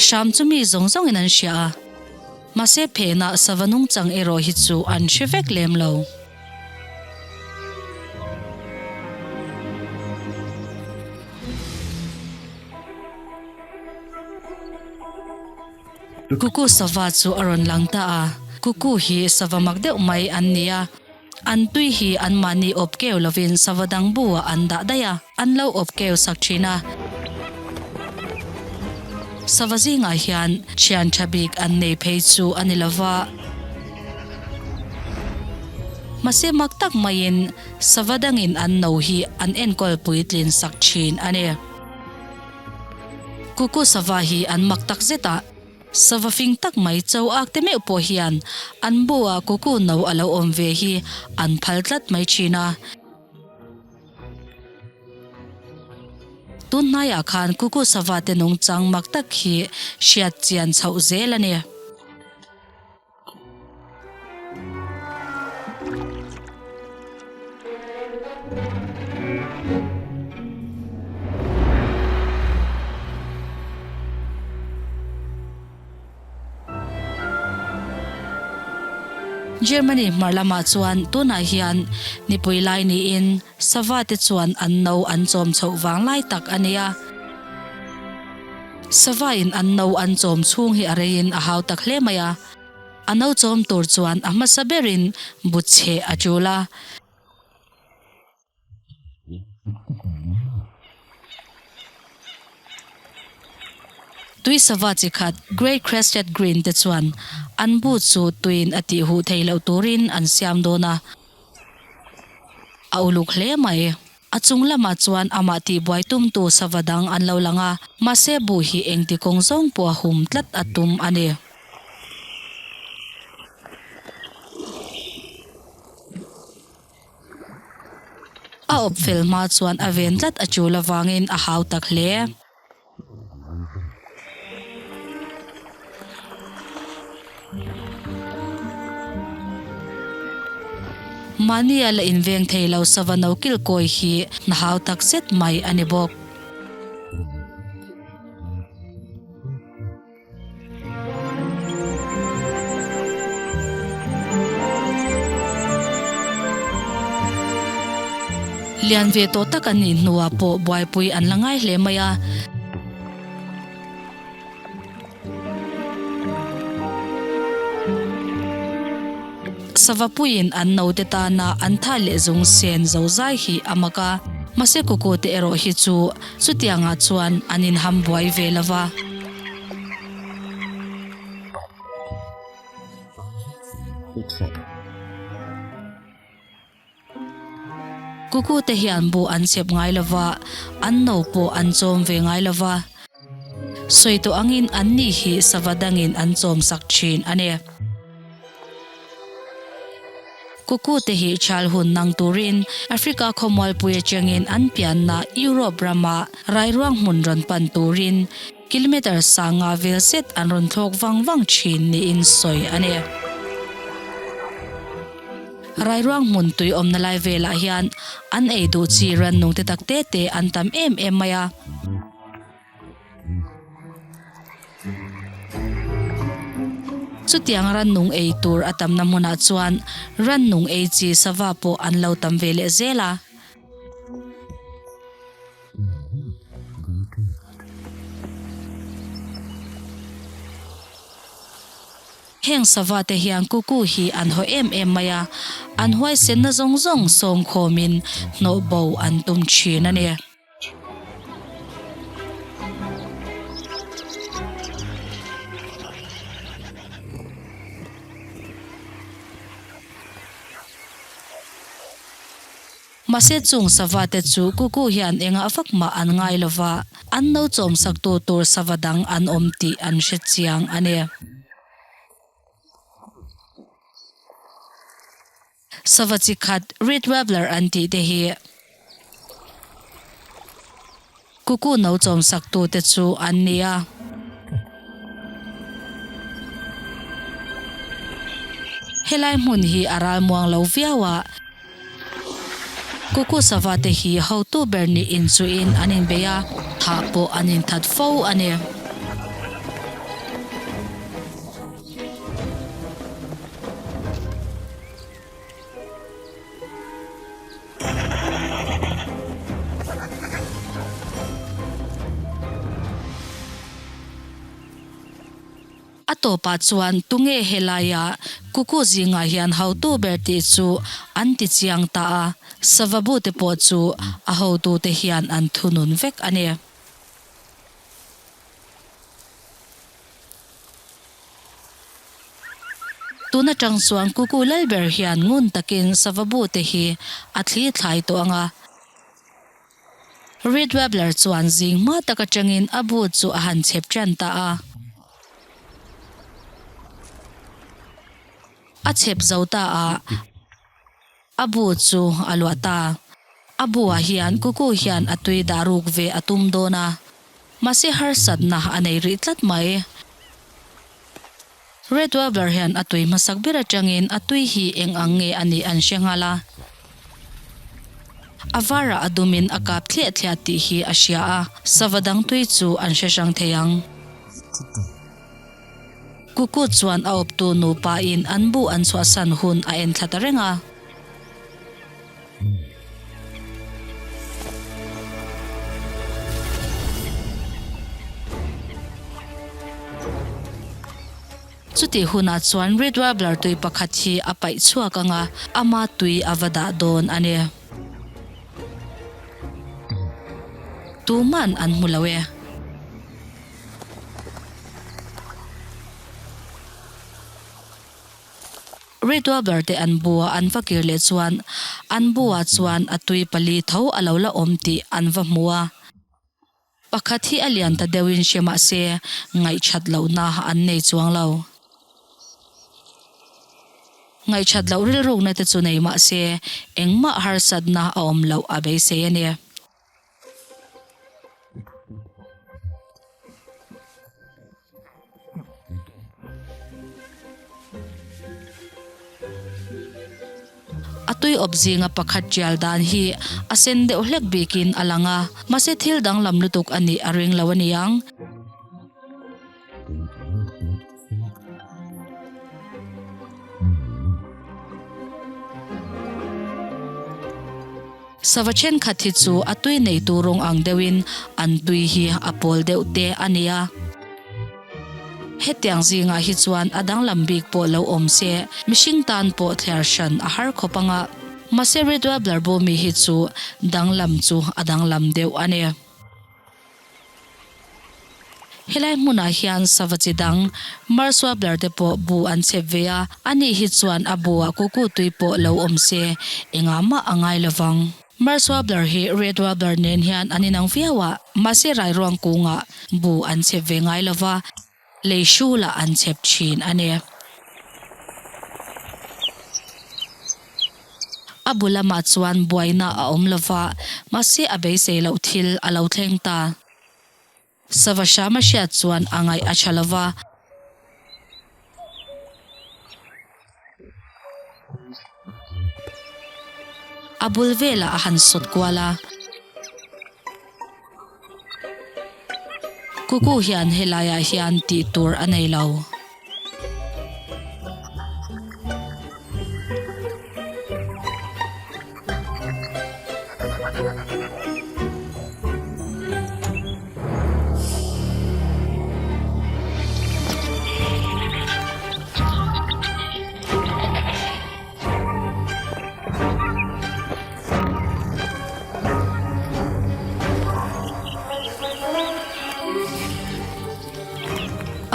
hram chu mi zawng zawngin an hria a, mahse phenah sava nungchang erawh hi chu an hre vek lem lo. Kuku sava chu a rawn lang ta a, kuku hi sava mak deuh mai an ni a. An tui hi anmahni awp keu lovin sava dang bu ah an dah daih a, an lo awp keu sak thin a. Sava zingah hian thian tha bik an nei phei chu a ni lova. Mahse mak tak maiin sava dangin an no hi an enkawl puitlin sak thin a ni. Kuku sava hi an mak tak zet a. Sava fing tak mai cho ak te meuh pawh hian an bu ah kuku no a lo awm ve hi an phal tlat mai thin a. Tun hnaiah khan kuku sava te nungchang mak tak hi hriat chian chhoh zel a ni. Germany hmar lamah chuan tunah hian nipui lai niin sava te chuan an no an chawm chhoh vang lai tak a ni a. Sava in an no an chawm chhung hi a reiin a hau tak hle mai a. A no chawm tur chuan a hmasa berin bu chhe a tul a. Tui sava chi khat Grey Crested Green te chuan an bu chu tuiin a tih huh thei loh turin an siam dawn a. A uluk hle mai. A chung lamah chuan amah tihbuai tumtu sava dang an lo lang a, mahse buh hi engti kawng zawng pawh a hum tlat a tum a ni. A awp fel hma chuan a ven tlat a tul avangin a hau tak hle. Mahnia la inveng thei lo sava no kilkawi hi hna hau tak zet mai a ni bawk. Lian ve tawh tak an nih hnuah pawh buaipui an la ngai hle mai a. Savapuiin an naute tana an tha leh zung sen zo zai hi a mak a, mahse kukute erawh hi chu chutiangah chuan an inham buai ve lo va. Kuku te hian bu an chep ngai lo va, an no pawh an chawm ve ngai lo va. Sawi tawh angin an ni hi sava dangin an chawm sak thin a ni. Kuku te hi chal hun nang turin Africa khawmualpui atangin an pianna Europe rama rairuang hmun rawn pan turin Kilometre sanga vel zet an rawn thlawk vang vang thin niin sawi a ni. Rairuang hmun tui awmna lai velah hian an ei duh chi rannung te tak te te an tam em em mai a. Chutiang rannung ei tur a tamna hmunah chuan rannung ei chi sava pawh an lo tam ve leh zel a. Heng sava te hian kuku hi an haw em em mai a, an huaisenna zawng zawng sawm khawmin hnawh bo an tum thin a ni. Mahse chung sava te chu kuku hian engah vak mah an ngai lo va, an no chawmsak tu tur sava dang an awm tih an hre chiang a ni. Sava chi khat Reed Warbler an tih te hi kuku no chawmsak tu te chu an ni a. Helai hmun hi a ralmuang lo viau a. Kuku sava te hi hotu ber nih inchuhin an inbei a, thah pawh an inthat fo a ni. tawpah chuan tunge helaia kuku zingah hian hotu ber tih chu an ti chiang ta a, sava bu te pawh chu a hotute hian an thunun vek a ni. Tun atang chuan kuku lalber hian ngun takin sava bu te hi a thli thlai tawh ang a. Red Wabler chuan zing hma tak atangin a bu chu a han chhep tan ta a. A chhep zo ta a, a bu chu a luah ta. A buah hian kuku hian a tui dah ruk ve a tum dawn a, mahse harsatna a nei rih tlat mai. Red Wabler hian a tui hmasak ber atangin a tui hi eng ang nge a nih an hre nghal a. A varah a dumin a kap thliah thliah tih hi a hria a, sava dang tui chu an hre hrang thei ang. Kuku chuan a awptu nupa in an bu an chhuahsan hun a en thla ta reng a. Chutih hunah chuan Red Warbler tui pakhat hi a paih chhuak ang a, ama tui a va dah dawn a ni. Tuman an hmu lo e. Red Warbler te an bua an va kir leh chuan an buah chuan a tui pali tho a lo la awm tih an va hmu a. Pakhat hi a lian ta deuhin hre mah se ngaihthat lohna an nei chuang lo. Ngaihthat loh rilrukna te chu nei mah se engmah harsatna a awm loh a beisei a ni. A tui awp zinga pakhat tial dan hi a sen deuh hlek bikin a lang a, mahse thil danglam lutuk a nih a ring lo a niang. Sava thenkhat hi chu a tui neitu rawng ang deuhin an tui hi a pawl deuh te a nia. Hetiang zingah hi chuan a danglam bik pawh lo awm se, mihring tan pawh thliar hran a har khawp ang a. Mahse Red Warbler bawmi hi chu danglam chu a danglam deuh a ni. Helai hmunah hian sava chi dang Mars Warbler te pawh bu an chhep ve a, ani hi chuan a buah kuku tui pawh lo awm se engah mah a ngai lovang. Mars Warbler hi Red Warbler nen hian an inang viau a, mahse rairuang kungah bu an chhep ve ngai lova, lei hrulah an chhep thin a ni. A bu lamah chuan buaina a awm lova, mahse a beisei loh thil a lo thleng ta. Sava hram a hriat chuan a ngaih a tha lova. A bul velah a han sawt kual a. Kuku hian helaiah hian tih tur a nei lo.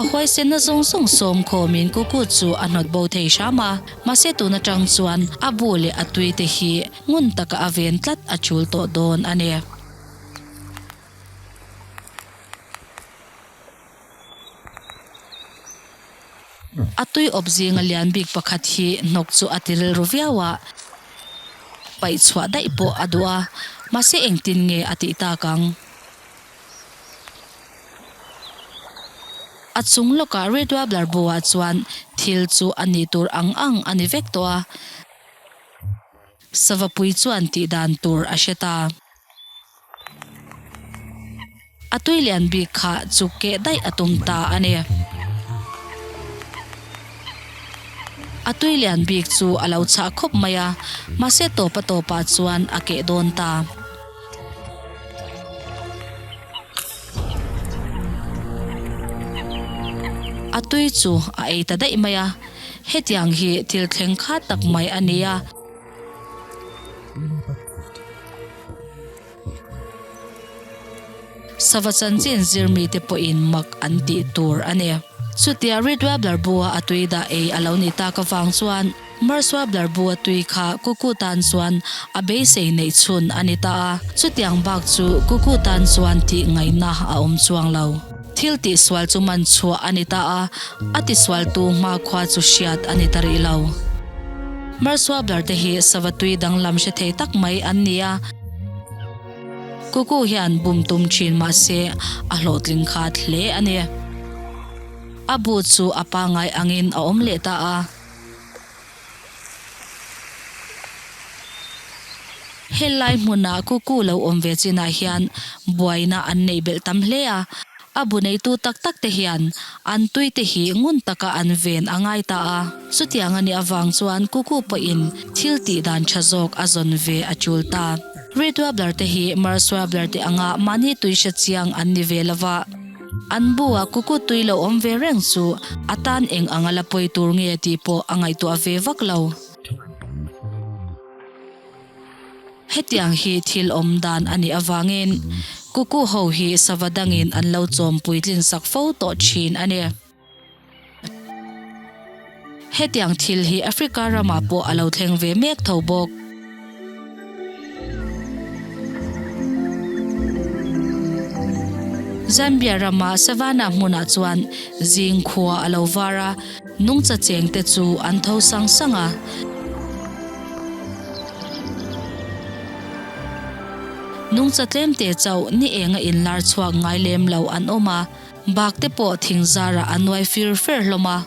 A huaisenna zawng zawng sawm khawmin kuku chu a hnawt bo thei hram a, mahse tun atang chuan a bu leh a tui te hi ngun taka a ven tlat a tul tawh dawn a ni. A tui awp zinga lian bik pakhat hi hnawk chu a ti rilru viau a, paih chhuah daih pawh a duh a, mahse engtin nge a tih tak ang? A chung lawkah Red Warbler buah chuan thil chu a nih tur ang ang a ni vek tawh a, Savapui chuan tih dan tur a hre ta. A tui lian bik kha chu keh daih a tum ta a ni. A tui lian bik chu a lo chhah khawp mai a, mahse tawpa tawpah chuan a keh dawn ta. A A tui chu a ei ta daih mai a. Hetiang hi thil thleng khat tak mai a ni a. Sava chanchin zirmite pawhin mak an tih tur a ni. Chutia Red Warbler bu-a a tui dah ei a lo nih tak avang chuan Marsh Warbler bu-a tui kha Cuckoo tan chuan a beisei neih chhun a ni ta a. Chutiang bak chu Cuckoo tan chuan tih ngaihna a awm chuang lo. Thil tihsual chu man chhuah a ni ta a, a tisualtu hmakhua chu hriat a ni ta rih lo. Marsh Warbler te hi sava tui danglam hre thei tak mai an ni a. Kuku hian bum tum thin mah se a hlawhtling khat hle a ni. A bu chu a pangngai angin a awm leh ta a. Helai hmuna kuku lo awm ve chinah hian buaina an neih belh tam hle a. A bu neitu tak tak te hian an tui te hi ngun taka an ven a ngai ta a. Chutiang a nih avang chuan Kuku pawhin thil tih dan tha zawk a zawn ve a tul ta. Red Warbler te hi Marsh Warbler te anga mahni tui hre chiang an ni ve lova. An bu a Kuku tui lo awm ve reng chu a tan eng anga la pawi tur nge tih pawh a ngaihtuah ve vak lo. Hetiang hi thil awm dan a nih avangin Kuku ho hi sava dangin an lo chawm puitlin sak fo tawh thin a ni. Hetiang thil hi Africa ramah pawh a lo thleng ve mek tho bawk. Zambia rama Savannah hmunah chuan zing khua a lo var a, Nungcha chengte chu an tho sang sang a. Nungcha tlemte chauh ni enga inlar chhuak ngai lem lo an awm a, bak te pawh thing zarah a nuai fir fer hlawm a.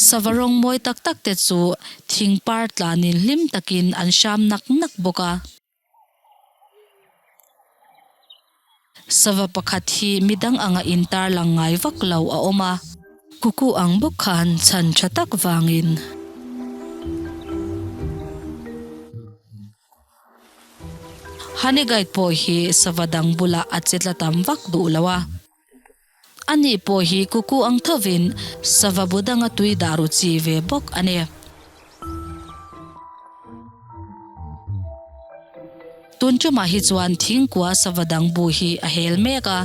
Sava rawng mawi tak tak te chu thing par tlanin hlim takin an hram nak nak bawk a. Sava pakhat hi midang anga intar lang ngai vak lo a awm a. Kuku ang bawk khan chhan tha tak vangin. Honey Guide pawh hi sava dang bulah a che tla tam vak duh lo a. Ani pawh hi kuku ang thovin sava bu danga tui dah ru chi ve bawk a ni. Tun tumah hi chuan thingkua sava dang bu hi a hel mek a.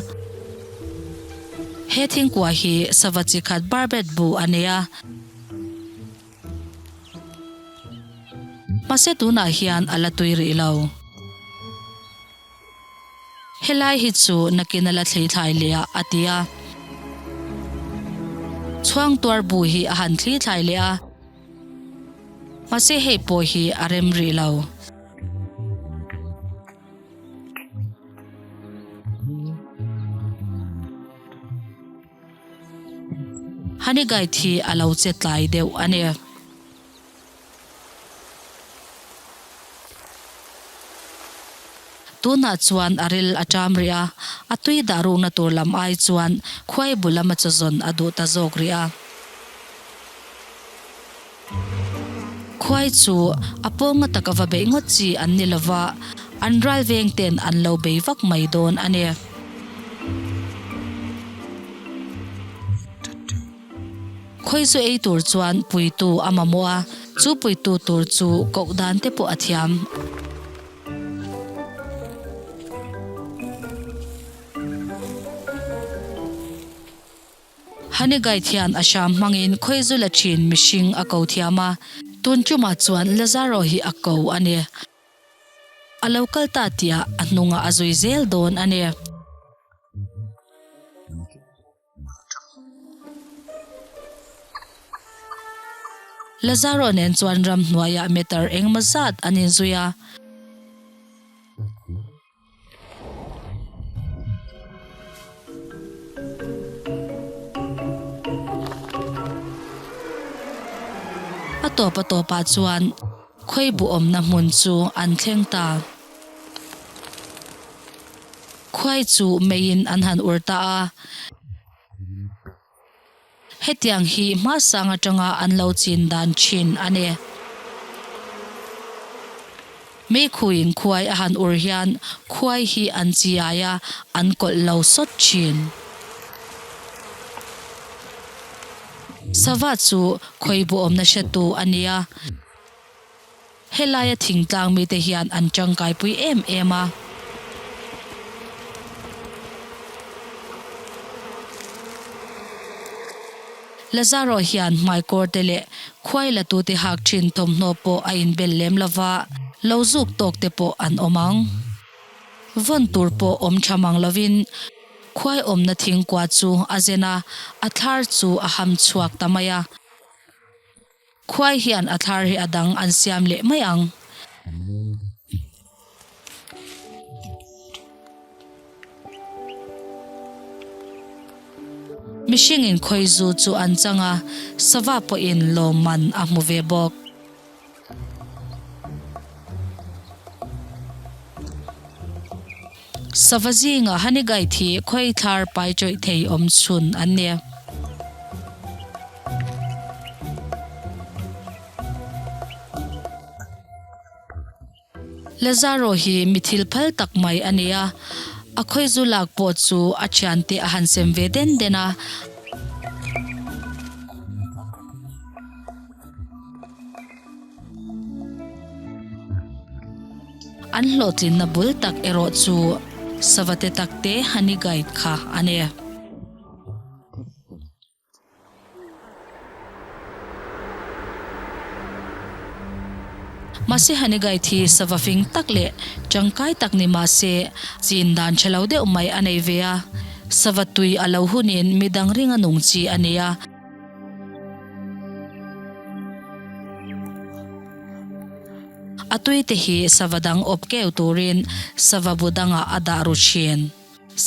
He thingkua hi sava chi khat barbet bu a nei a. Mahse tunah hian a la tui rih lo. Helai hi chu nakin a la thlei thlai leh a, a ti a. Chhuang tuar bu hi a han thli thlai leh a. Mahse hei pawh hi a rem rih lo. Honey Guide hi a lo che tlai deuh a ni. Tunah chuan a ril a ṭam rih a, a tui dah rukna tur lam ai chuan khuai bu lama chaw zawn a duh ta zawk rih a. Khuai chu a pawnga taka va beih ngawt chi an ni lova, an ral veng ten an lo bei vak mai dawn a ni. Khawi chu ei tur chuan puitu a mamawh a, chu puitu tur chu koh dan te pawh a thiam. Honey Guide hian a hram hmangin khawi zu la thin mihring a ko thiam a, tun tumah chuan Lazaro hi a ko a ni. A lo kal ta tihah a hnungah a zui zel dawn a ni. Lazaro nen chuan ramhnuaiah meter engemaw zat an inzui a. A tawp a tawpah chuan khawi bu awmna hmun chu an thleng ta. Khuai chu meiin an han ur ta a. Hetiang hi hmasang atanga an lo chin dan thin a ni. Meikhuin khuai a han ur hian khuai hi an chiai a, an kawlh lo sawt thin. Sava chu khawi buawmna hretu a nia. Helaia thingtlang mite hian an tangkaipui em em a. Lazaro hian hmaikawr te leh khuai latute hak thin thawmhnaw pawh a inbel lem lo va, lo zuk tawk te pawh an awm ang. Vawn tur pawh awm tha mang lovin khuai awmna thingkua chu a zen a, a thlar chu a ham chhuak ta mai a. Khuai hian a thlar hi a dang an siam leh mai ang. Mihringin khawizu chu an chang a, sava pawhin lawmman a hmu ve bawk. Sava zinga honey guide hi khawi thlar pai chawih thei awm chhun an ni. Lazaro hi mi thil phal tak mai a ni a, a khawizu lak pawh chu a thiante a han sem ve den den a. An hlawhtlinna bul tak erawh chu Savate takte honey guide kha a ni. Mahse honey guide hi sava fing tak leh tangkai tak ni mahse chin dan tha lo deuh mai a nei ve a, sava tui a lo hunin midang ringa nung chi a ni a. A tuite hi sava dang awp keu turin sava bu dangah a dah ru thin.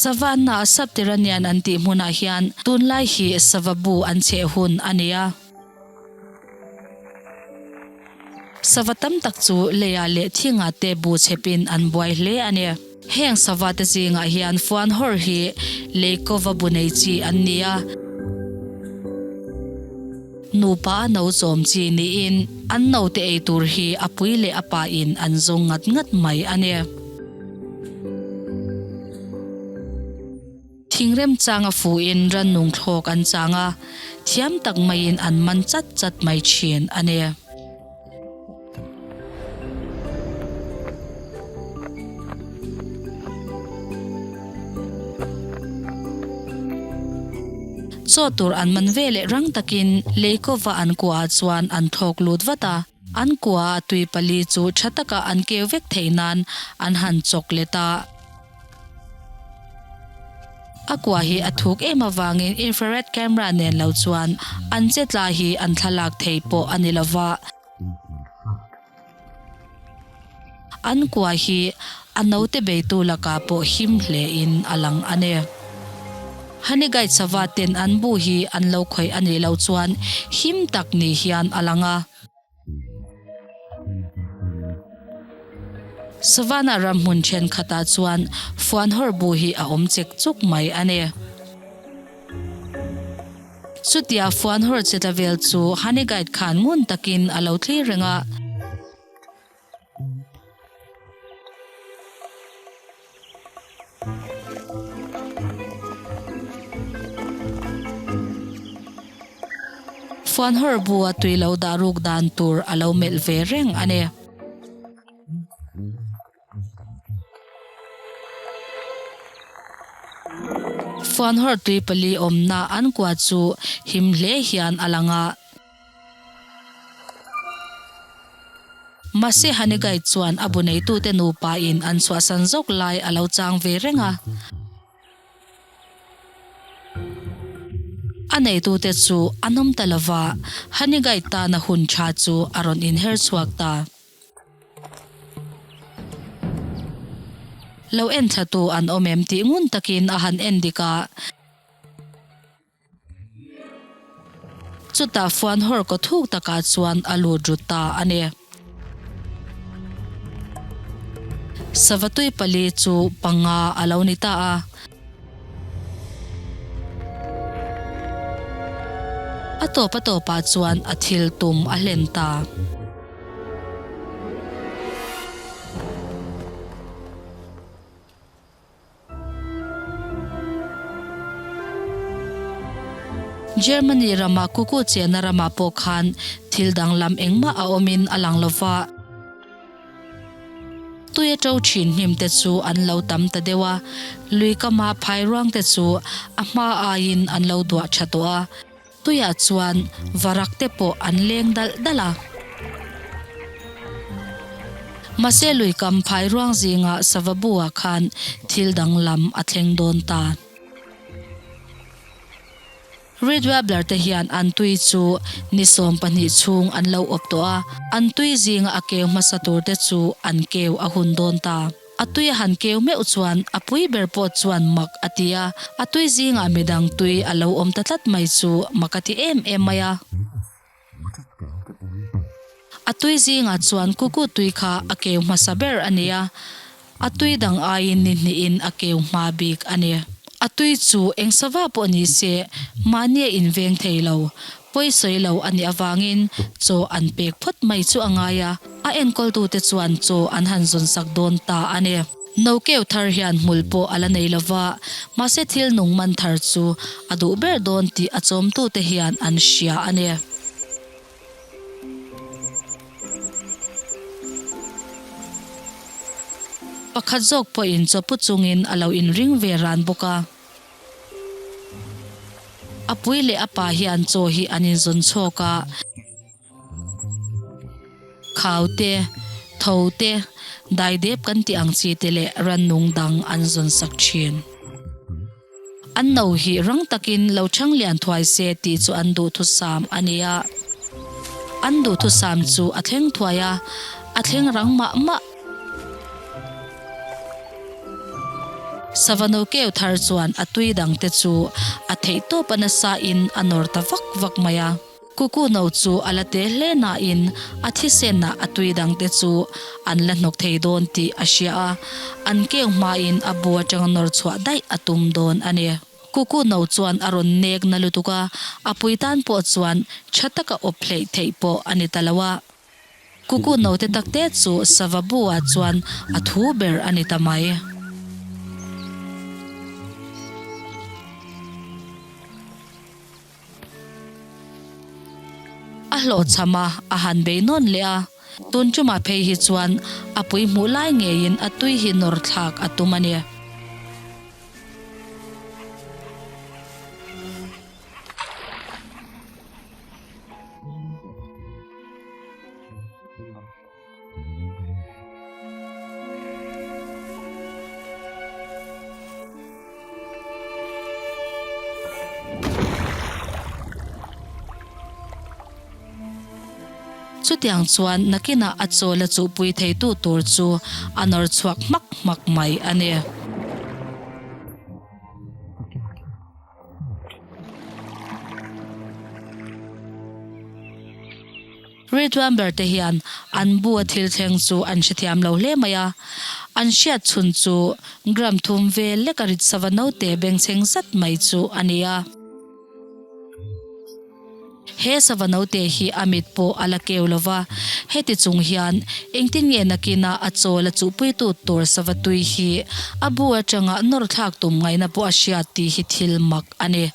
Savanna Subterranean an tih hmunah hian tunlai hi sava bu an cheh hun a ni a. Sava tam tak chu leiah leh thingah te bu chhepin an buai hle a ni. Heng sava te zingah hian fuan hawr hi lei kova bu nei chi an ni a. Nupa a no chawm chi niin an note ei tur hi a pui leh a pa in an zawng ngat ngat mai a ni. Thingrem changa fuhin rannung thlawk an chang a, thiam tak maiin an man chat chat mai thin a ni. Chaw tur an man veleh rang takin leikawva an kuahah chuan an thlawk lut vat a. An kuaha tui pali chu tha taka an keu vek theih nan an han chawk let a. A kua hi a thuk em avangin infrared camera nen lo chuan an che tla hi an thlalak thei pawh a ni lova. An kua hi a naute beitu lakah pawh him hle in a lang a ni. Honey Guide sava ten an bu hi an lo khawih a nih loh chuan him tak ni hian a lang a. Savannah ram hmun thenkhatah chuan fuanhawr bu hi a awm chek chuk mai a ni. Chutia fuanhawr che tla vel chu Honey Guide khan ngun takin a lo thlir reng a. Fuanhawr bu a tui lo dah ruk dan tur a lo melh ve reng a ni. Fuanhawr tui pali awmna an kua chu him hle hian a lang a. Mahse Hanegai chuan a bu neitute nupa in an chhuahsan zawk lai a lo chang ve reng a. A neitute chu an awm ta lova, Hanegai tana hun tha chu a rawn inher chhuak ta. Lo en thlatu an awm em tih ngun takin a han en dik a. Chutah fuan hawr kaw thuk takah chuan a lut rut ta a ni. Savatui pali chu panga a lo ni ta a. A tawp a tawpah chuan a thil tum a hlen ta. Germany rama kuku chenna ramah pawh khan thil danglam engmah a awmin a lang lo va. Tui a ṭo ṭhin hnim te chu an lo tam ta deuh a, lui kama phai ruang te chu a hma aiin an lo duah ṭha tawh a. Tuiah chuan varak te pawh an leng dalh dalh a. Mahse lui kam phai ruang zingah sava buah khan thil danglam a thleng dawn ta. Red Warbler te hian an tui chu ni 12 chhung an lo awp tawh a, an tui zinga a keu hmasa tur te chu an keu a hun dawn ta. A tui a han keu meuh chuan a pui ber pawh chuan mak a ti a, a tui zingah midang tui a lo awm ta tlat mai chu mak a ti em em mai a. A tui zingah chuan kuku tui kha a keu hmasa ber a ni a, a tui dang aiin ni hnihin a keu hma bik a ni. A tui chu eng sava pawh ni se mahni a inveng thei lo, pawi sawi lo a nih avangin chaw an pek phawt mai chu a ngai a, a enkawltute chuan chaw an han zawn sak dawn ta a ni. No keu thar hian hmul pawh a la nei lo va, mahse thil nung man thar chu a duh ber dawn tih a chawmtute hian an hria a ni. Pakhat zawk pawhin chawpu chungin a lo inring ve ran bawk a. A pui leh a pa hian chaw hi an inzawn chhawk a. Khau te, tho te, daidep kan tih ang chi te leh rannung dang an zawn sak thin. An no hi rang takin lo chhang lian thuai se tih chu an duhthusam a ni a. An duhthusam chu a thleng thuai a, a thleng rang mah mah. Savano keu thar chuan a tui dangte chu a theihtawp a nasa in a nawr ta vak vak mai a. Kuku no chu a la te hle nain a thisenah a tui dangte chu an la hnawk thei dawn tih a hria a, an keu hmain a bu atanga nawr chhuah daih a tum dawn a ni. Kuku no chuan a rawn nek na lutuk a, a pui tan pawh chuan tha taka awp hleih theih pawh a ni ta lo a. Kuku no te tak te chu sava bu ah chuan a thu ber a ni ta mai. A hlawhchham a, a han bei nawn leh a. Tun tumah phei hi chuan a pui hmuh lai ngeiin a tui hi nawr thlak a tum a ni. Chutiang chuan nakinah a chaw la chuhpui theitu tur chu a nawr chhuak hmak hmak mai a ni. Ridwan ber te hian an bu a thil thleng chu an hrethiam lo hle mai a, an hriat chhun chu gram thum vel lek a rit sava naute bengchheng zat mai chu a ni a. He sava naute hi a mit pawh a la keu lo va, heti chung hian engtin nge nakina a chaw la chuhpuitu tur sava tui hi a bu atanga nawr thlak tum ngaihna pawh a hriat tih hi thil mak a ni.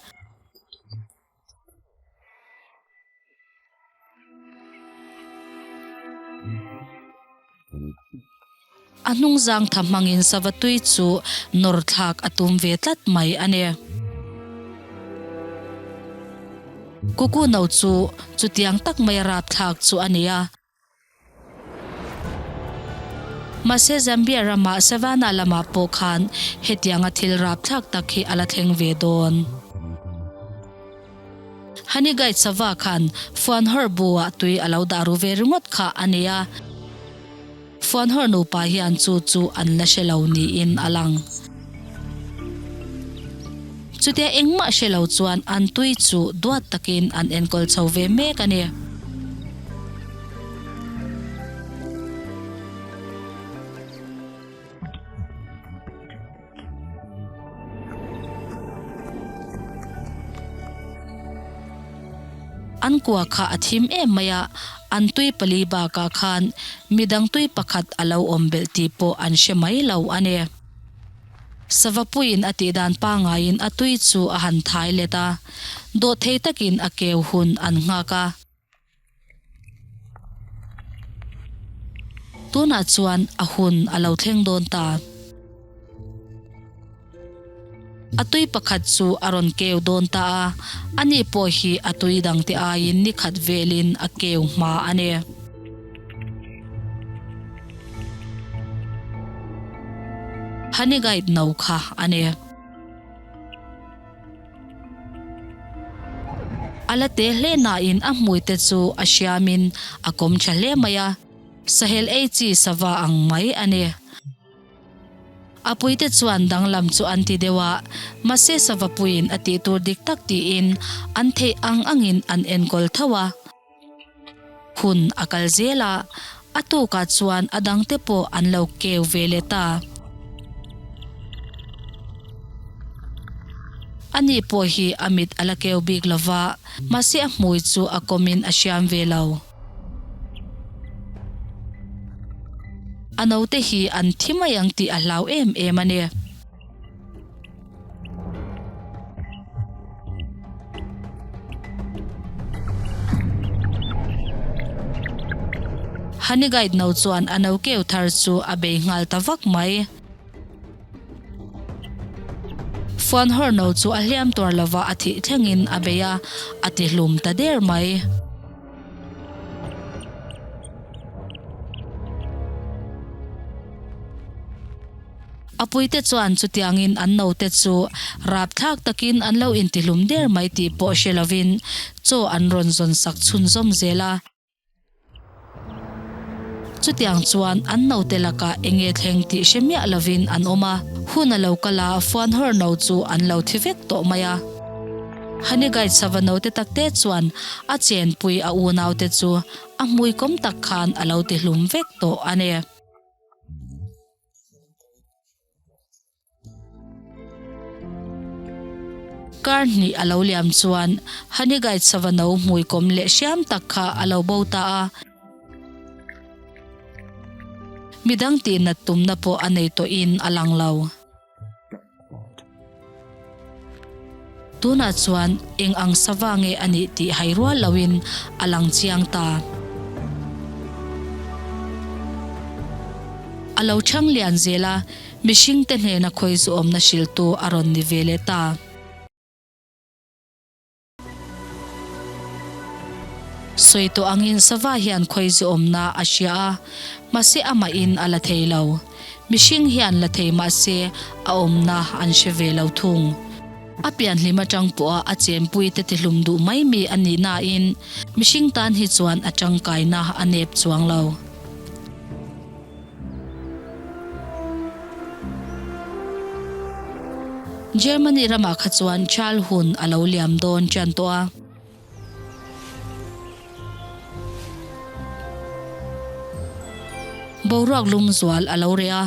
A hnungzang tha hmangin sava tui chu nawr thlak a tum ve tlat mai a ni. Kuku no chu chutiang tak maia rapthlak chu a ni a. Mahse Zambia ramah Savannah lamah pawh khan hetianga thil rapthlak tak hi a la thleng ve dawn. Honey Guide sava khan Fuanhawr bu-ah tui a lo dah ru ve ringawt kha a ni a. Fuanhawr nupa hian chu chu an la hre lo niin a lang. Chutia engmah hre lo chuan an tui chu duat takin an enkawl chho ve mek a ni. An kua kha a thim em mai a, an tui pali bakah khan midang tui pakhat a lo awm belh tih pawh an hre mai lo a ni. Savapuiin a tihdan pangaiin a tui chu a han thai let a, dawhthei takin a keu hun an nghak a. Tunah chuan a hun a lo thleng dawn ta. A tui pakhat chu a rawn keu dawn ta a, ani pawh hi a tui dangte aiin ni khat velin a keu hma a ni. Honey Guide no kha a ni. A la te hle nain a hmui te chu a hriamin a kawm tha hle mai a, sahel ei chi sava ang mai a ni. A puite chuan danglam chu an ti deuh a, mahse sava puiin a tih tur dik tak tiin an theih ang angin an enkawl tho a. Hun a kal zel a, a tukah chuan a dangte pawh an lo keu ve leh ta. Ani pawh hi a mit a la keu bik lo va, mahse a hmui chu a kawmin a hriam ve lo. A naute hi an thi mai ang tih a hlau em em a ni. Honey Guide no chuan a no keu thar chu a bei nghal ta vak mai. Fuan hawr no chu a hliam tuar lova a thih thlengin a bei a, a ti hlum ta der mai. A puite chuan chutiangin an naute chu rapthlak takin an lo intihlum der mai tih pawh hre lovin chaw an rawn zawn sak chhunzawm zel a. Chutiang chuan an naute lakah eng nge thleng tih hre miah lovin an awm a, hun a lo kal a, fuan hawr no chu an lo thi vek tawh mai a. Honey Guide sava naute takte chuan a chenpui a unaute chu a hmui kawm tak khan a lo tihlum vek tawh a ni. Kar hnih a lo liam chuan Honey Guide sava no hmui kawm leh hriam tak kha a lo bo ta a. Midang tihnat tumna pawh a nei tawhin a lang lo. Tunah chuan eng ang sava nge a nih tih hai rual loin a lang chiang ta. A lo chhang lian zel a, mihringte hnena khawi zuawmna hrilhtu a rawn ni ve leh ta. Sawi tawh angin sava hian khawi zuawmna a hria a, mahse amahin a la thei lo. Mihring hian la thei mahse a awmna an hre ve lo thung. A pianhlim atang pawha a chempuite tihlum duh mai mi a nih nain mihring tan hi chuan a tangkaina a nep chuang lo. Germany ramah kha chuan Chal hun a lo liam dawn ṭan tawh a. Boruak lum zual a lo reh a.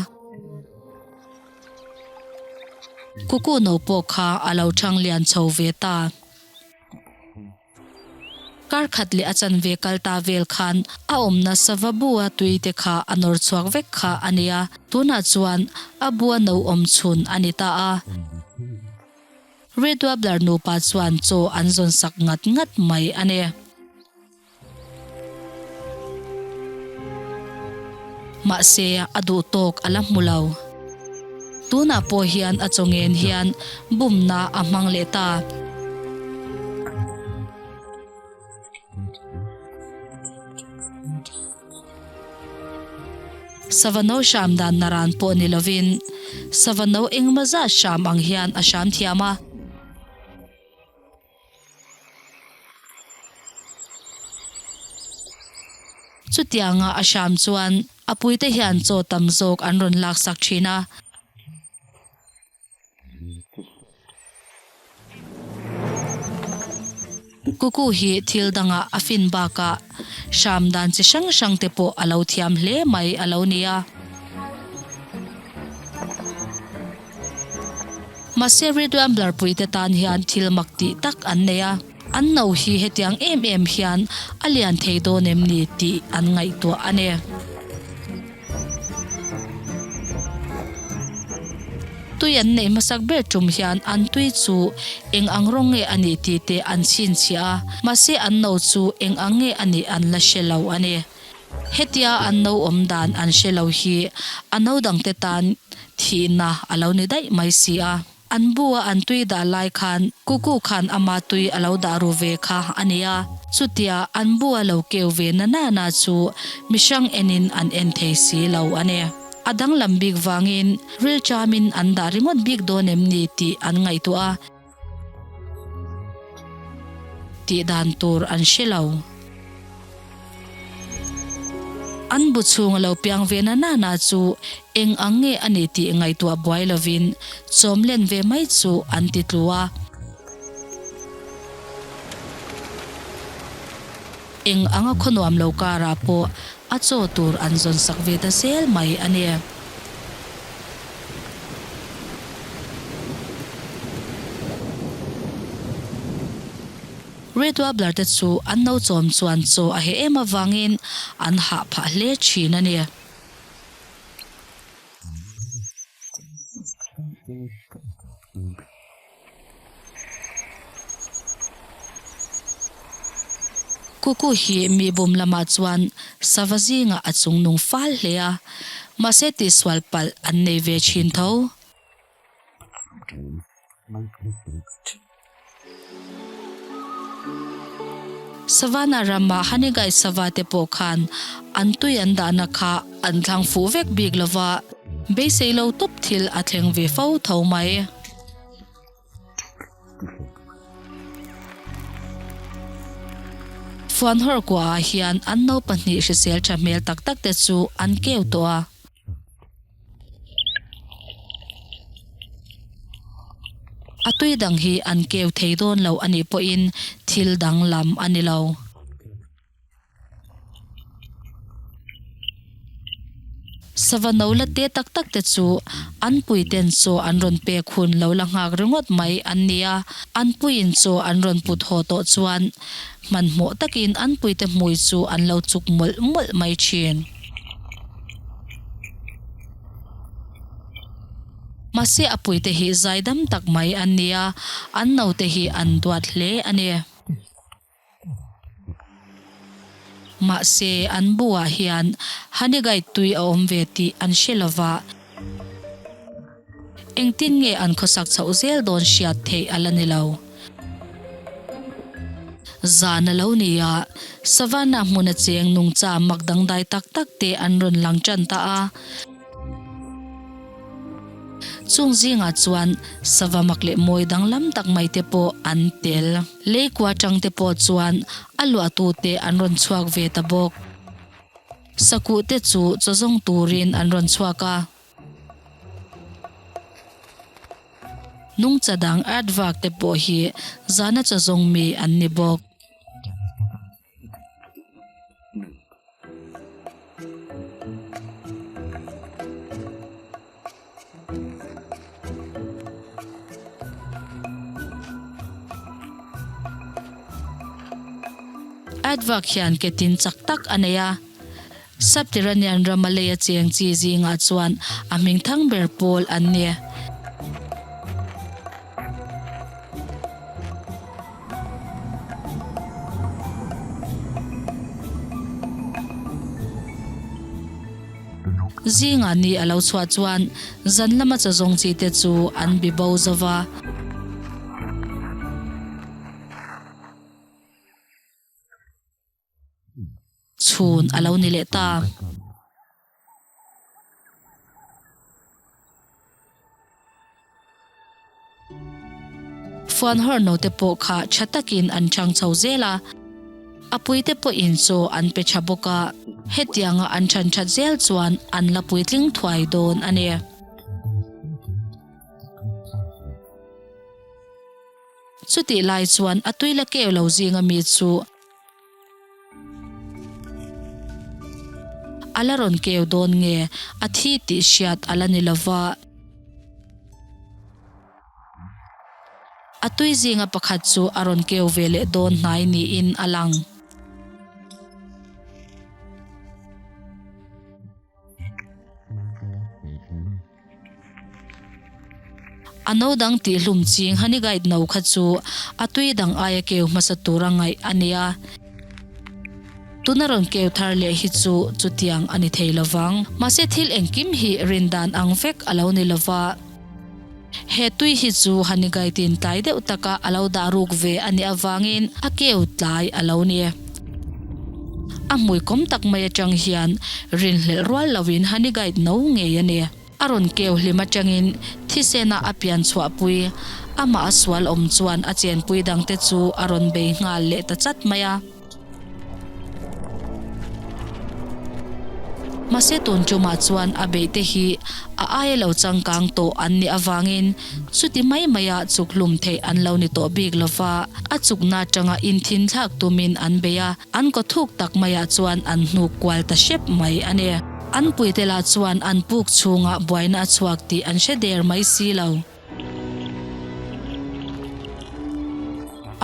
Kuku no pawh kha a lo ṭhang lian chho ve ta. Kar khat leh a chanve kal ta vel khan a awmna sava bua tui te kha a nawr chhuak vek kha a nia, tunah chuan a bua no awm chhun a ni ta a. Red Warbler nupa chuan chaw an zawn sak ngat ngat mai a ni. Mahse a duh tawk a la hmu lo. Tunah pawh hian a chaw ngen hian bumna a hmang leh ta. Sava no hram dan naran pawh ni lovin sava no engemaw zat hram ang hian a hram thiam a. Chutianga a hram chuan a puite hian chaw tam zawk an rawn laksak thin a. Kuku hi thil dangah a fin bakah hram dan chi hrang hrang te pawh a lo thiam hle mai a lo ni a. Mahse Ridwan Blarpuite tan hian thil mak tih tak an nei a, an no hi hetiang em em hian a lian thei dawn em ni tih an ngaihtuah a ni. Tui an neih hmasak ber tum hian an tui chu eng ang rawng nge a nih tih te an chhinchhiah a, mahse an no chu eng ang nge a nih an la hre lo a ni. Hetia an no awm dan an hre lo hi a no dangte tan thihna a lo ni daih mai si a. An bu a an tui dah lai khan Kuku khan ama tui a lo dah ru ve kha a nia. Chutia an bu a lo keu ve na na na chu mihrang enin an en thei si lo a ni. A danglam bik vangin rilṭamin an dah ringawt bik dawn em ni tih an ngaihtuah a. Tih dan tur an hre lo. An bu chhung a lo piang ve na nana chu eng ang nge a ni tih ngaihtuah buai lovin chawm len ve mai chu an ti tlu a. Eng anga khaw nuam lo karah pawh a chaw tur an zawn sak ve ta zel mai a ni. Red Warbler te chu an no chawm chuan chaw a heh em avangin an hah phah hle thin a ni. Kuku hi mi bum lamah chuan sava zingah a chungnung fal hle a, mahse tihsual palh an nei ve thin tho. Savannah rama Hanegai sava te pawh khan an tui an dahna kha an thlang fuh vek bik lova, beisei lo tawp thil a thleng ve fo tho mai. Fuanhawr kuaah hian an naupahnih hrisel tha hmel tak tak te chu an keu tawh a. A tui dang hi an keu thei dawn lo a nih pawhin thil danglam a ni lo. Sava no la te tak tak te chu an puiten chaw an rawn pek hun lo la nghak ringawt mai an ni a, an puiin chaw an rawn put haw tawh chuan hmanhmawh takin an puite hmui chu an lo chuk mawlh mawlh mai thin. Mahse a puite hi zaidam tak mai an ni a, an naute hi an duat hle a ni. Mahse an buah hian Honeyguide tui a awm ve tih an hre lova, engtin nge an khawsak chhoh zel dawn hriat theih a la ni lo. Zan a lo ni a, Savannah hmuna cheng nungcha mak dangdai tak tak te an rawn lang tan ta a. Chung zingah chuan sava mak leh mawi danglam tak mai te pawh an tel. Leikua tang te pawh chuan a luahtu te an rawn chhuak ve ta bawk. Sakuh te chu chaw zawng turin an rawn chhuak a. Nungcha dang aardvark te pawh hi zana chaw zawng mi an ni bawk. Aardvark hian ke tin chak tak a nei a. Subterranean rama leia cheng chi zingah chuan a hming thang ber pawl an ni. Zingah ni a lo chhuah chuan zan lama chawzawng chi te chu an bi bo zo va. Chhun a lo ni leh ta. Fuan hawr note pawh kha tha takin an chang chho zel a, a puite pawhin chaw an pe tha bawk a, hetianga an than that zel chuan an la puitling thuai dawn a ni. Chutih lai chuan a tui la keu lo zinga mi chu a la rawn keu dawn nge a thi tih hriat a la ni lo va. A tui zinga pakhat chu a rawn keu ve leh dawn hnai niin a lang. A no dang tihhlum ching honey guide no kha chu a tui dang aia keu hmasa tura ngaih a ni a. Tuna rawn keu thar leh hi chu chutiang a ni thei lovang. Mahse thil engkim hi rin dan ang vek a lo ni lova. He tui hi chu honey guide in tlai deuh taka a lo dah ruk ve a nih avangin a keu tlai a lo ni. A hmui kawm tak mai atang hian rinhlelh rual loin honey guide no ngei a ni. A rawn keu hlim atangin thisena a pian chhuahpui, amah a sual awm chuan a chenpui dangte chu a rawn bei nghal leh ta chat mai a. Mahse tun tumah chuan a beihte hi a aia lo changkang tawh an nih avangin chuti mai maia chuk hlum theih an lo ni tawh bik lova, a chukna atanga inthinthlak tumin an bei a. An kaw thuk tak maiah chuan an hnuk kual ta hrep mai a ni. An puite lah chuan an puk chhungah buaina a chhuak tih an hre der mai si lo.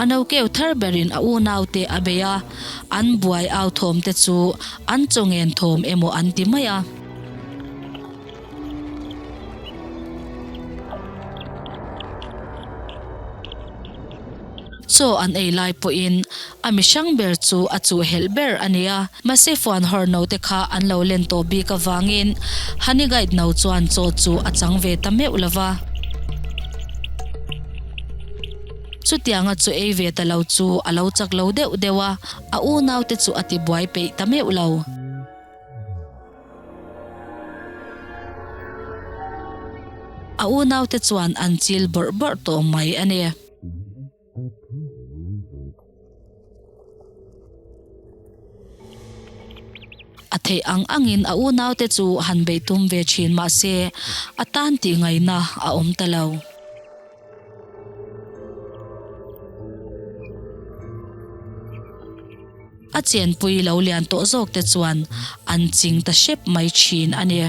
A no keu thar berin a unaute a bei a, an buai au thawmte chu an chawngen thawm emaw an ti mai a. Chaw an ei lai pawhin a mihrang ber chu a chuh helh ber a ni a, mahse fuan hawr no te kha an lo len tawh bik avangin Honey Guide no chuan chaw chu a chang ve ta meuh lo va. Chutianga chaw ei ve ta lo chu a lo chak lo deuh deuh a, a unaute chu a tibuai peih ta meuh lo. A unaute chuan an chil bawrh bawrh tawh mai a ni. A theih ang angin a unaute chu han beih tum ve thin mah se a tan tih ngaihna a awm ta lo. A chenpui lo lian tawh zawk te chuan an ching ta hrep mai thin a ni.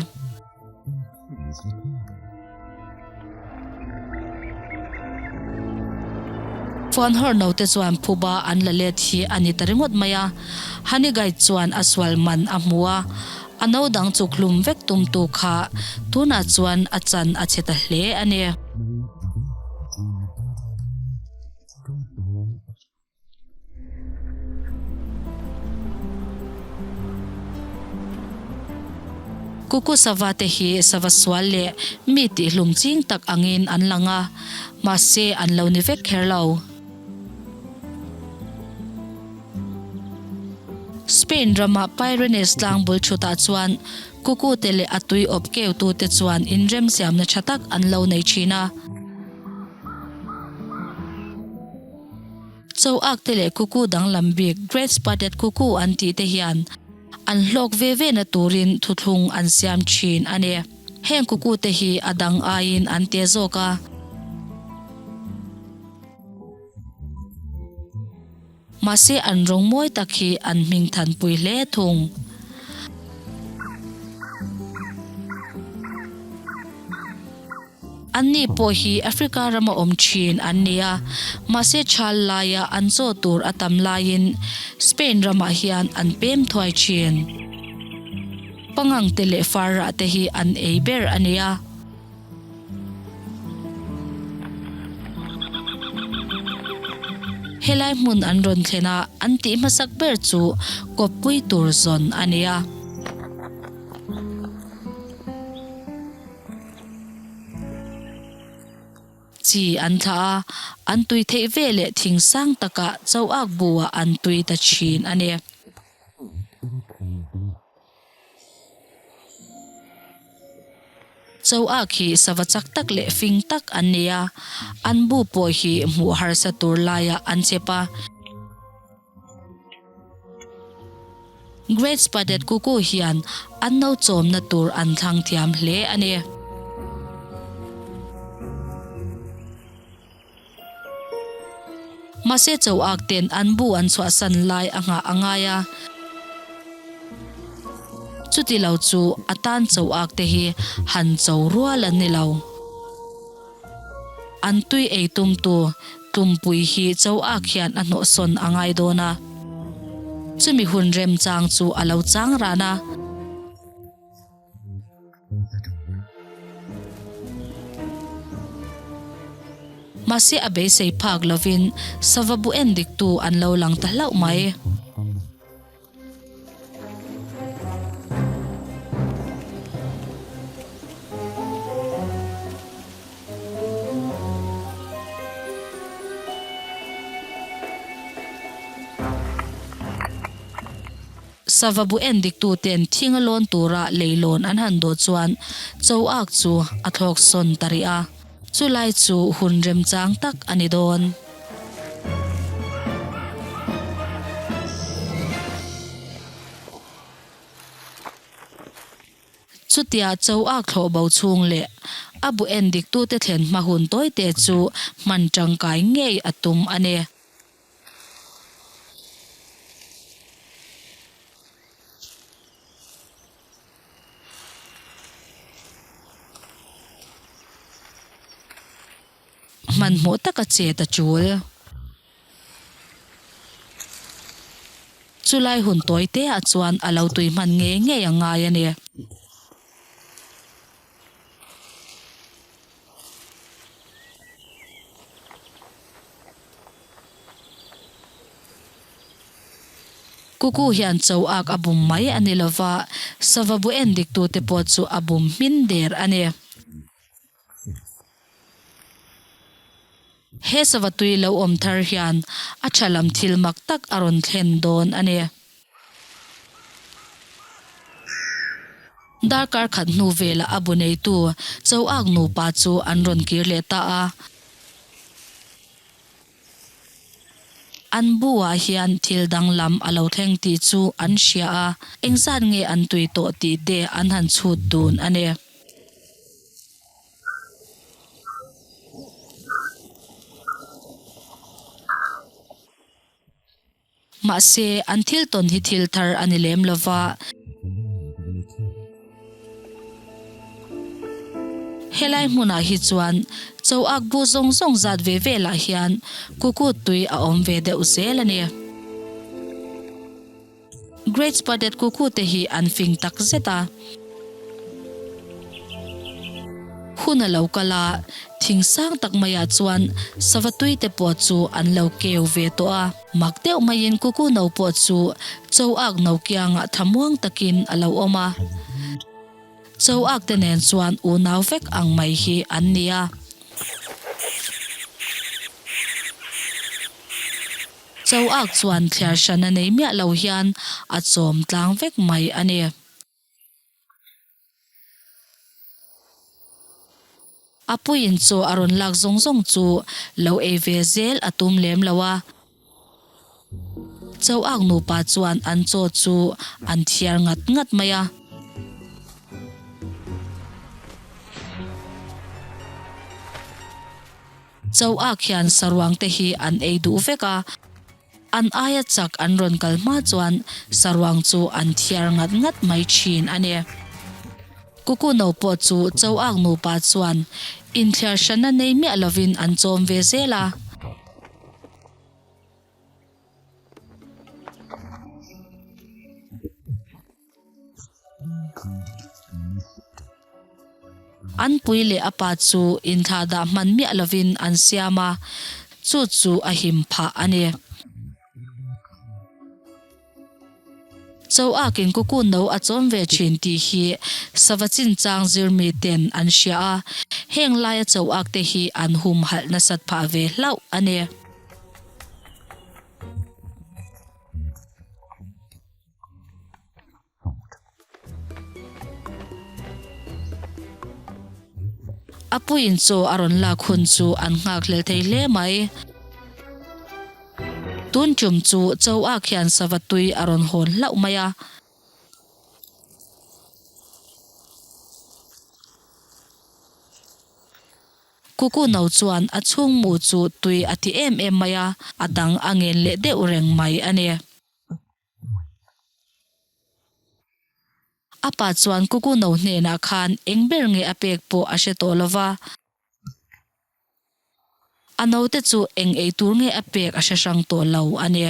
Phone hawr no te chuan phuba an la let hi a ni ta ringawt mai a, Honey Guide chuan a sual man a hmu a, a no dang chuk hlum vek tum tu kha tunah chuan a chan a chhe ta hle a ni. Kuku sava te hi sava sual leh mi tihhlum ching tak angin an lang a, mahse an lo ni vek kher lo. Spain rama Pyrenees tlang bul thutah chuan kuku te leh a tui awp keutute chuan inremsiamna tha tak an lo nei thin a. Cho ak te leh kuku danglam bik Great Spotted Cuckoo an tih te hian an hlawk ve ve na turin thuthlung an siam thin a ni. Heng kuku te hi a dang aiin an te zawk a. Mahse an rawng mawi tak hi an hming thanpui hle thung. Anni pawh hi Africa rama awm thin an ni a, mahse chhal laia an chaw tur a tam laiin Spain ramah hian an pem thuai thin. Pangang te leh farrah te hi an ei ber a ni a. Helai hmun an rawn thlen a, an tih hmasak ber chu kawppui tur zawn a ni a. Chi an thlah a, an tui theih ve leh thing sang takah choak buah an tui ta thin a ni. Choak hi sava chak tak leh fing tak an ni a, an bu pawh hi hmuh harsa tur laiah an chep a. Great Spotted Cuckoo hian an no chawmna tur an thlang thiam hle a ni. Mahse choak ten an bu an chhuahsan lai a nghah a ngai a. Chuti lo chu a tan choak te hi han cho rual an ni lo. An tui ei tumtu Tumpui hi cho ak hian a hnawhsawn a ngai dawn a. Chumi hun remchang chu a lo chang ran a. Mahse a beisei phak lovin sava bu en diktu an lo lang ta hlauh mai. Sava bu en diktuten thing a lawn tura leilawn an han dawh chuan cho ak chu a thlawk sawn ta rih a, chulai chu hun remchang tak a ni dawn. Chutia cho ak thlawh bo chhung leh a bu en diktute thlen hma hun tawite chu hman tangkai ngei a tum a ni. Hmanhmawh taka chet a tul. Chulai hun tawi te ah chuan a lo tui hman ngei ngei a ngai a ni. Kuku hian cho ak a bum mai a ni lova, sava bu en dik tute pawh chu a bum hmin der a ni. He sava tui lo awm thar hian a tha lam thil mak tak a rawn thlen dawn a ni. Darkar khat hnu velah a bu neitu cho ak nupa chu an rawn kir leh ta a. An bu-ah hian thil danglam a lo thleng tih chu an hria a, engzat nge an tui tawh tih te an han chhut dun a ni. Mahse, an thil tawn hi thil thar a ni lem lo va. Helai hmunah hi chuan cho ak bu zawng zawng zat ve velah hian kukut tui a awm ve deuh zel a ni. Great Spotted Cuckoo te hi an fing tak zet a. Hun a lo kal a, thing sang tak maiah chuan sava tui te pawh chu an lo keu ve tawh a. Mak deuh maiin Cuckoo no pawh chu cho ak no kiangah thamuang takin a lo awm a. Cho ak te nen chuan unau vek ang mai hi an ni a. Cho ak chuan thliar hran a nei miah lo hian a chawm tlang vek mai a ni. A puiin chaw a rawn lak zawng zawng chu lo ei ve zel a tum lem lo a. Cho ak nupa chuan an chaw chu an thiar ngat ngat mai a. Cho ak hian saruang te hi an ei duh vek a, an aia chak an rawn kal hma chuan saruang chu an thiar ngat ngat mai thin a ni. Kuku no pawh chu Cho ak nupa chuan inthiar hranna nei miah lovin an chawm ve zel a. An pui leh a pa chu inthlahdah hman miah lovin an siam a, chu chu a him phah a ni. Cho akin kuku no a chawm ve thin tih hi sava chinchang zirmi ten an hria a, heng laia cho ak te hi an humhalh nasat phah ve hlauh a ni. A puiin chaw a rawn lak hun chu an nghak hlel thei hle mai. Tun tum chu chaw ak hian sava tui a rawn hawn hlauh mai a. Kuku no chuan a chhung mu chu tui a ti em em mai a, a dang a ngen leh deuh reng mai a ni. A pa chuan Kuku no hnenah khan eng ber nge a pek pawh a hre tawh lo va. A note chu eng ei tur nge a pek a hre hrang tawh lo a ni.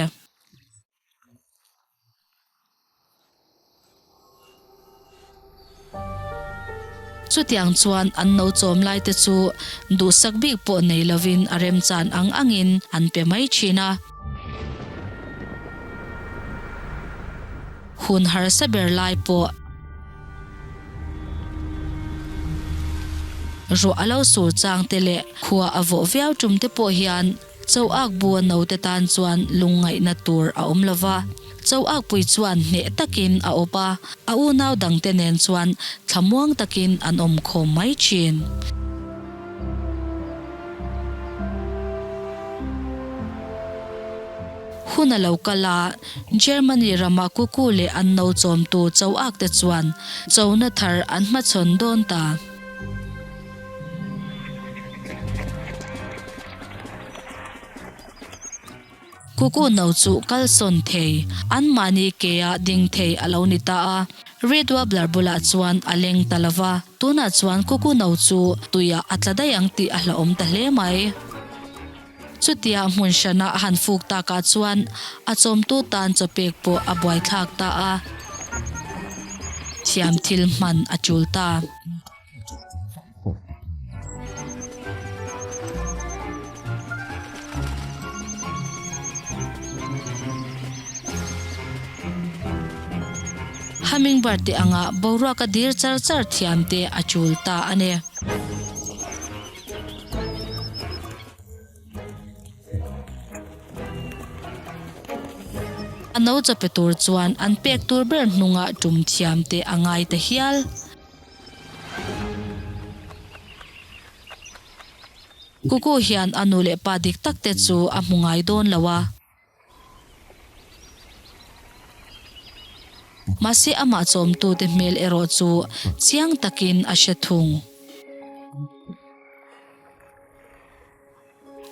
Chutiang chuan an no chawm lai te chu duhsak bik pawh nei lovin a remchan ang angin an pe mai thin a. Hun harsa ber lai pawh ruah a lo sur chang te leh khua a vawh viau tum te pawh hian Cho ak bu a naute tan chuan lungngaihna tur a awm lo va. Cho ak pui chuan hneh takin a awp a, a unau dangte nen chuan thlamuang takin an awm khawm mai thin. Hun a lo kal a, Germany rama kuku leh an no chawmtu Cho ak te chuan chona thar an hmachhawn dawn ta. Kuku no chu kalsawn thei, anmahni kea ding thei a lo ni ta a. Red Warbler bulah chuan a leng ta lo va, tunah chuan kuku no chu tuiah a tla daih ang tih a hlauhawm ta hle mai. Chutia hmun hrana a han fuk takah chuan a chawmtu tan chawpek pawh a buaithlak ta a, thiam thil hman a tul ta. Hummingbird te anga boruak a dir char char thiam te a tul ta a ni. A no chape tur chuan an pek tur ber hnungah tum thiam te a ngai ta hial. Kuku hian a nu leh pa dik tak te chu a hmu ngai dawn lo a. Mahse amah chawmtute hmel erawh chu chiang takin a hre thung.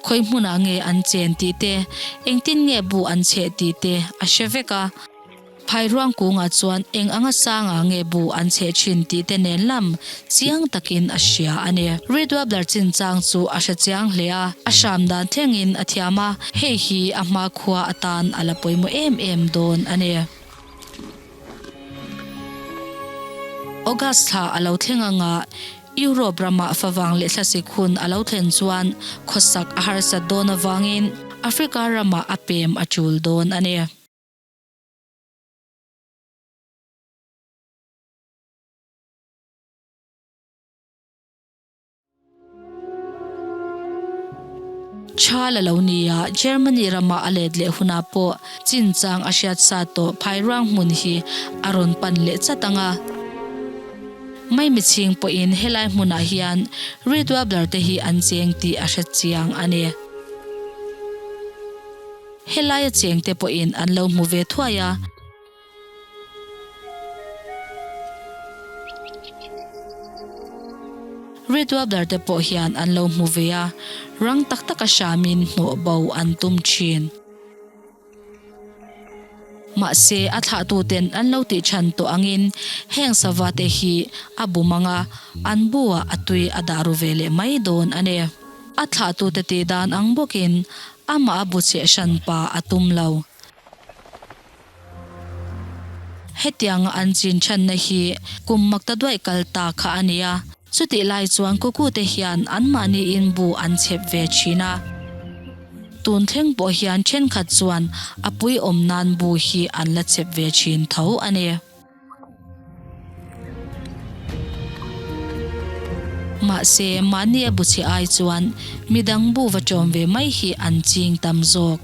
Khawi hmunah nge an chen tih te, engtin nge bu an chheh tih te a hre vek a. Phairuang kungah chuan eng anga sangah nge bu an chheh thin tih te nen lam chiang takin a hria a ni. Red Warbler chinchang chu a hre chiang hle a, a hram dan thlengin a thiam a, hei hi a hmakhua atan a la pawimawh em em dawn a ni. August thla a lo thleng anga Europe ramah favang leh thlasik hun a lo thlen chuan khawsak a harsat dawn avangin Africa ramah a pem a tul dawn a ni. Tha la lo nia, Germany rama a let leh hunah pawh chinchang a hriat sa tawh phairuang hmun hi a rawn pan leh chat ang a. Maimichhing pawhin helai hmunah hian Red Warbler te hi an cheng tih a hre chiang a ni. Helaia chengte pawhin an lo hmu ve thuai a. Red Warbler te pawh hian an lo hmu ve a, rang tak taka hramin hnawh bo an tum thin. Mahse, a thlahtuten an lo tih chhan tawh angin heng sava te hi a bum ang a, an buah a tui a dah ru ve leh mai dawn a ni. A thlahtute tih dan ang bawkin amah a bu cheh hran pa a tum lo. Hetianga an chin chhanna hi kum makta duaih kal ta kha a ni a, chutih lai chuan kukute hian anmahniin bu an chhep ve thin a. Tun thleng pawh hian thenkhat chuan a pui awm nan bu hi an la chhep ve thin tho a ni. Mahse, mahni a bu chhe ai chuan midang bu va tawm ve mai hi an ching tam zawk.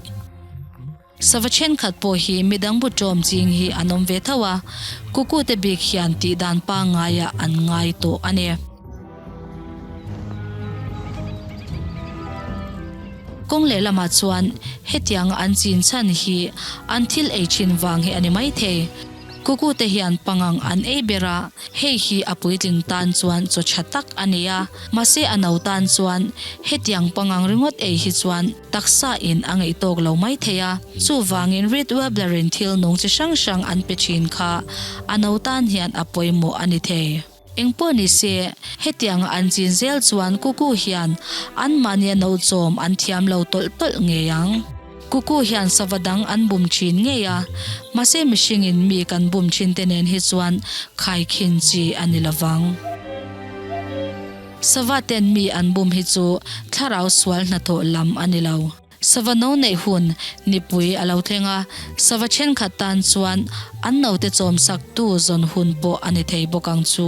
Sava thenkhat pawh hi midang bu tawm ching hi an awm ve tho a, kukute bik hian tih dan pangngaiah an ngai tawh a ni. Kawng lehlamah chuan hetianga an chin chhan hi an thil ei thin vang hi a ni maithei. Kukute hian pangang an ei ber a, hei hi a puitling tan chuan chaw tha tak a ni a, mahse a no tan chuan hetiang pangang ringawt ei hi chuan taksa in a ngeih tawk lo mai thei a. Chuvangin Red Warbler-in thil nung chi hrang hrang an pe thin kha a no tan hian a pawimawh a ni thei. Engpawh ni se, hetianga an chin zel chuan Kuku hian anmahnia no chawm an thiam lo tawlh tawlh ngei ang. Kuku hian sava dang an bum thin ngei a, mahse mihringin mi kan bum thin te nen hi chuan khaikhin chi a ni lovang. Sava ten mi an bum hi chu thlarau sual hnathawh lam a ni lo. Sava no neih hun nipui a lo thleng a, sava thenkhat tan chuan an note chawmsaktu zawn hun pawh a ni thei bawk ang chu.